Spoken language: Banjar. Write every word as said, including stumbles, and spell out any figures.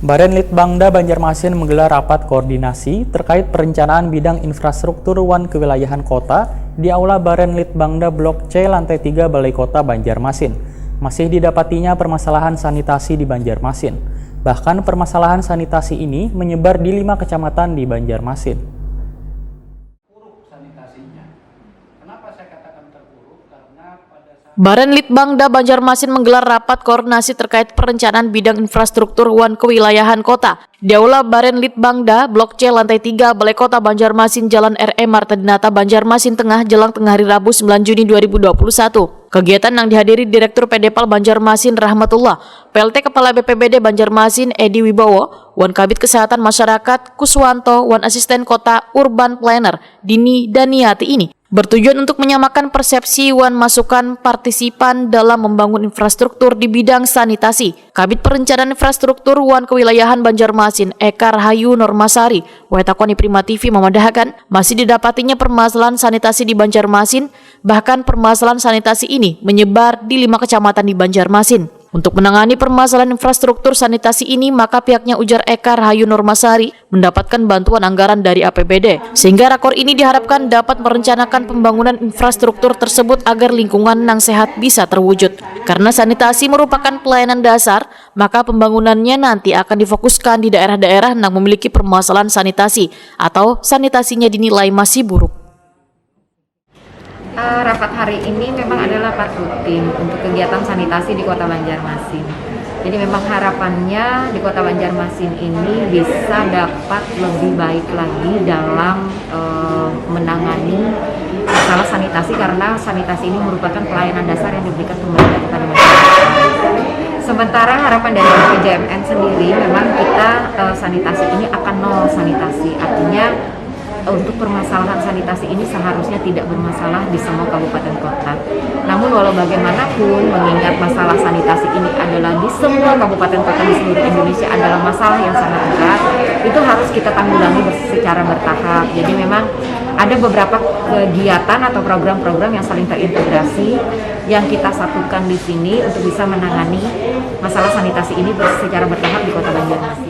Barenlitbangda Banjarmasin menggelar rapat koordinasi terkait perencanaan bidang infrastruktur wan kewilayahan kota di Aula Barenlitbangda Blok C, lantai tiga, Balai Kota Banjarmasin. Masih didapatinya permasalahan sanitasi di Banjarmasin. Bahkan permasalahan sanitasi ini menyebar di lima kecamatan di Banjarmasin. Barenlitbangda Banjarmasin menggelar rapat koordinasi terkait perencanaan bidang infrastruktur wan kewilayahan kota di Aula Barenlitbangda Blok C, lantai tiga, Balai Kota Banjarmasin, Jalan R E Marta Dinata, Banjarmasin Tengah, jelang tengah hari Rabu, sembilan Juni dua ribu dua puluh satu. Kegiatan yang dihadiri Direktur Pedepal Banjarmasin Rahmatullah, P L T Kepala B P B D Banjarmasin Edi Wibowo, wan Kabid Kesehatan Masyarakat Kuswanto, wan Asisten Kota Urban Planner Dini Daniati ini bertujuan untuk menyamakan persepsi wan masukan partisipan dalam membangun infrastruktur di bidang sanitasi. Kabid Perencanaan Infrastruktur wan Kewilayahan Banjarmasin, Eka Rahayu Nurmasari, watakoni Prima T V, memadahakan masih didapatinya permasalahan sanitasi di Banjarmasin, bahkan permasalahan sanitasi ini menyebar di lima kecamatan di Banjarmasin. Untuk menangani permasalahan infrastruktur sanitasi ini, maka pihaknya, ujar Eka Rahayu Nurmasari, mendapatkan bantuan anggaran dari A P B D. Sehingga rakor ini diharapkan dapat merencanakan pembangunan infrastruktur tersebut agar lingkungan nang sehat bisa terwujud. Karena sanitasi merupakan pelayanan dasar, maka pembangunannya nanti akan difokuskan di daerah-daerah nang memiliki permasalahan sanitasi atau sanitasinya dinilai masih buruk. Eh, rapat hari ini memang adalah rapat rutin untuk kegiatan sanitasi di Kota Banjarmasin. Jadi memang harapannya di Kota Banjarmasin ini bisa dapat lebih baik lagi dalam eh, menangani masalah sanitasi, karena sanitasi ini merupakan pelayanan dasar yang diberikan pemerintah kepada masyarakat. Sementara harapan dari B P J M N sendiri, memang kita eh, sanitasi ini akan nol sanitasi. Artinya untuk permasalahan sanitasi ini seharusnya tidak bermasalah di semua kabupaten kota. Namun walau bagaimanapun, mengingat masalah sanitasi ini adalah di semua kabupaten kota di seluruh Indonesia adalah masalah yang sangat berat, itu harus kita tanggulangi secara bertahap. Jadi memang ada beberapa kegiatan atau program-program yang saling terintegrasi yang kita satukan di sini untuk bisa menangani masalah sanitasi ini secara bertahap di Kota Banjarmasin.